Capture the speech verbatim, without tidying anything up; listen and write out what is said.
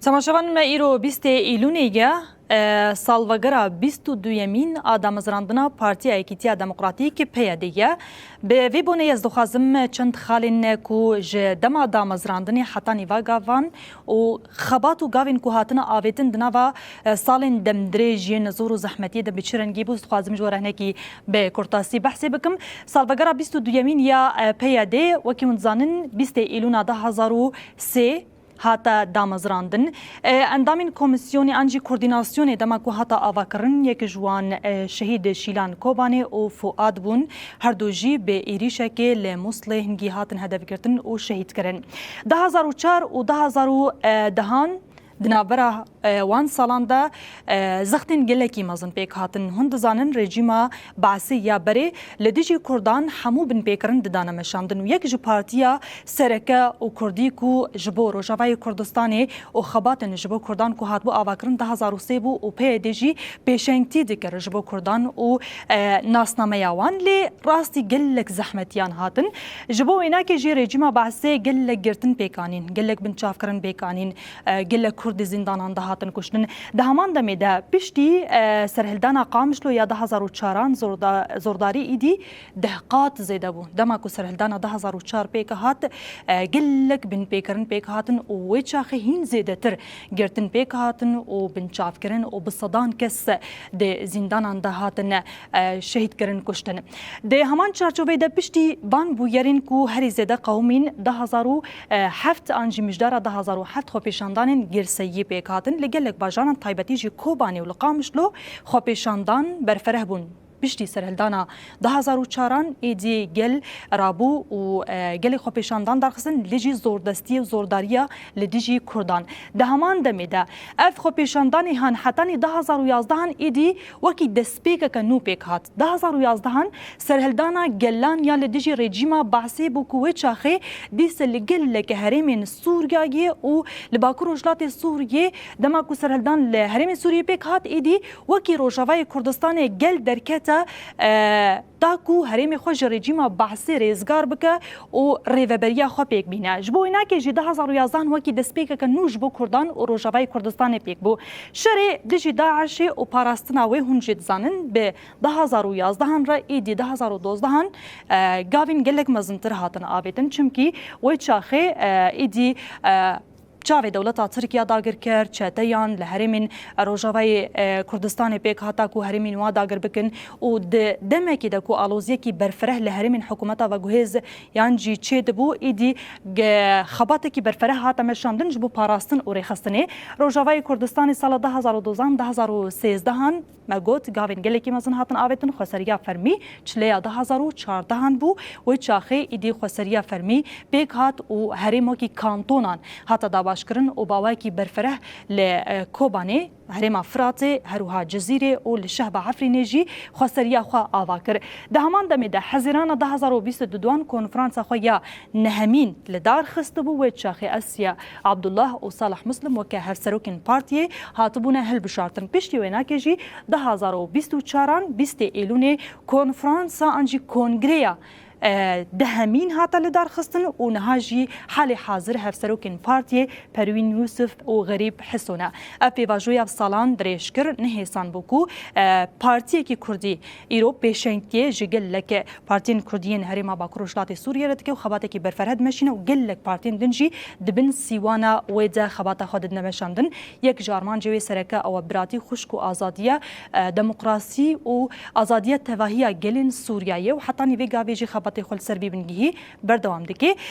Temaşevanên me, îro bîstê Îlûnê ye, e, salvegera bîst û duyemîn a damezrandina Partiya Yekîtiya Demokratîk, P Y D, ye. Bi vê bonê ez dixwazim çend xalên ku ji dema damezrandinê heta nîva gavan û xebat û gavên ku hatine avêtin di nava, e, salên demdirêj yên zor û zehmetiyê de bi çi rengî bû, dixwazim ji we re hinekî bi kurtasî behsê bikim. Salvegera bîst û duyemîn ya, e, P Y D, wekî hûn dizanin, bîstê Îlûna du hazar û sê hate damezrandin. E, endamên komîsyonê an jî koordînasyonê dema ku hate avakirin, yek ji wan, e, şehîd Şîlan Kobanê û Fuad bûn. Her du jî bi êrîşekê li Muslê hingî hatin hedefgirtin û şehîd kirin. Du hazar û çar û du hazar û dehan di navbera, e, wan salan de, e, zextên gelekî mezin pêk hatin. Hûn dizanin, rejîma Baasê ya berê li dijî Kurdan hemû binpêkirin didane meşandin û yek ji partiya sereke û Kurdî ku ji bo Rojavayê Kurdistanê û xebatên ji bo Kurdan ku hatibû avakirin du hazar û sê bû û P Y D jî pêşengtî dikir ji bo Kurdan û, e, nasnameya wan, lê rastî gelek zehmetiyan hatin. Ji bo wênakê jî rejîma Baasê gelek girtin pêk anîn, gelek binçavkirin pêk anîn, e, gelek Kurd di zîndanan de hatin kuştin. Di heman demê de piştî, e, serhildana Qamişlo ya du hazar û çaran zorda-, zordarî îdî deh qat zêde bû. Dema ku serhildana du hazar û çar pêk hat, e, gelek binpêkirin pêk hatin û wê çaxê hîn zêdetir girtin pêk hatin û binçavkirin û bi sedan kes di zîndanan de hatin, e, şehîdkirin, kuştin. Di heman çarçoveyê de piştî van bûyerên ku herî zêde qewimîn du hazar û heft an jî mijdara du hazar û heft xwepêşandanên girseyî pêk hatin, li gelek bajaran taybetî jî Kobanê û li Qamişlo xwepêşandan berfireh bûn. Piştî serhildana du hazar û çaran êdî gel rabû û, e, gelek xwepêşandan darxistin li dijî zordestiyê û zordariya li dijî Kurdan. Di heman demê de ev xwepêşandanê han hetanî du hazar û yazdehan êdî wekî destpêkeke nû pêk hat. Du hazar û yazdehan serhildana gelan ya li dijî rejîma Baasê bû ku wê çaxê dîse li gelek herêmên Sûriyeyê û li Bakur Rojhilatê Sûriyê, dema ku serhildan li herêmên Sûriyê pêk hat, êdî wekî Rojavayê Kurdistanê gel derkete, e, ta ku herêmê xwe ji rejîma Baasê rêzgar bike û rêveberiya xwe pêk bîne. Ji bo wênakê jî du hazar û yazdehan wekî destpêkeke nû ji bo Kurdan û Rojavayê Kurdistanê pêk bû. Şerê dijî DAIŞê û parastina wê hûn jî dizanin, bi du hazar û yazdehan re êdî du hazar û dozdehan, e, gavên gelek mezintir hatin avêtin. Çimkî wê çaxê, e, êdî, e, çavê dewleta Tirkiye dagir kir, çeteyan li herêmên Rojavayê, e, Kurdistanê pêk hata ku herêmên wa dagir bikin û di demekê de ku aloziyekî berfireh li herêmên hikûmeta veguhêz yan jî çê dibû, êdî ge-, xebatekî berfireh hate meşandin ji bo parastin û rêxistinê. Rojavayê Kurdistanê sala du hazar û dozan, du hazar û sêzdehan, me got, gavên gelekî mezin hatin avêtin, xweseriya fermî çileya du hazar û çardehan bû. Wê çaxê êdî xweseriya fermî pêk hat û herêmokî kantonan hate dabaşkirin û bawayekî berfireh li, e, Kobanê, herêma Firatê, her wiha Cizîrê û li şehba Efrînê jî xweseriya xwe ava kir. Di heman demê de Hezîrana du hazar û bîst û duan konferansa xwe ya nehemîn li dar xistibû, wê çaxê Esya Abdullah û Salih Muslim weke hevserokên partiyê hatibûne hilbijartin. Piştî wênakê jî du hazar û bîst û çaran bîstê Êlûnê konferansa an jî kongreya, e, dehemîn hate li dar xistin û niha jî halê hazir hevserokên partiyê Perwîn Yûsif û Xerîb Hiso ne. Ev pêvajoya salan dirêj kir, nehêsan bû ku, e, partiyekî kurdî îro pêşengtiyê ji gelek partiyên kurdî yên herêma Bakur Rojhilatê Sûriyê re dike û xebatekî berfireh dimeşîne û gelek partiyên din jî di bin sîwana wê de xebata xwe didine meşandin. Yek ji armancê wê sereke ew e biratî, xwişk û azadiya, e, demokrasî û azadiya tevahiya gelên Sûriyeyê û hetanî vê gavê jî xebatê xwe li ser vî bingehî berdewam dike.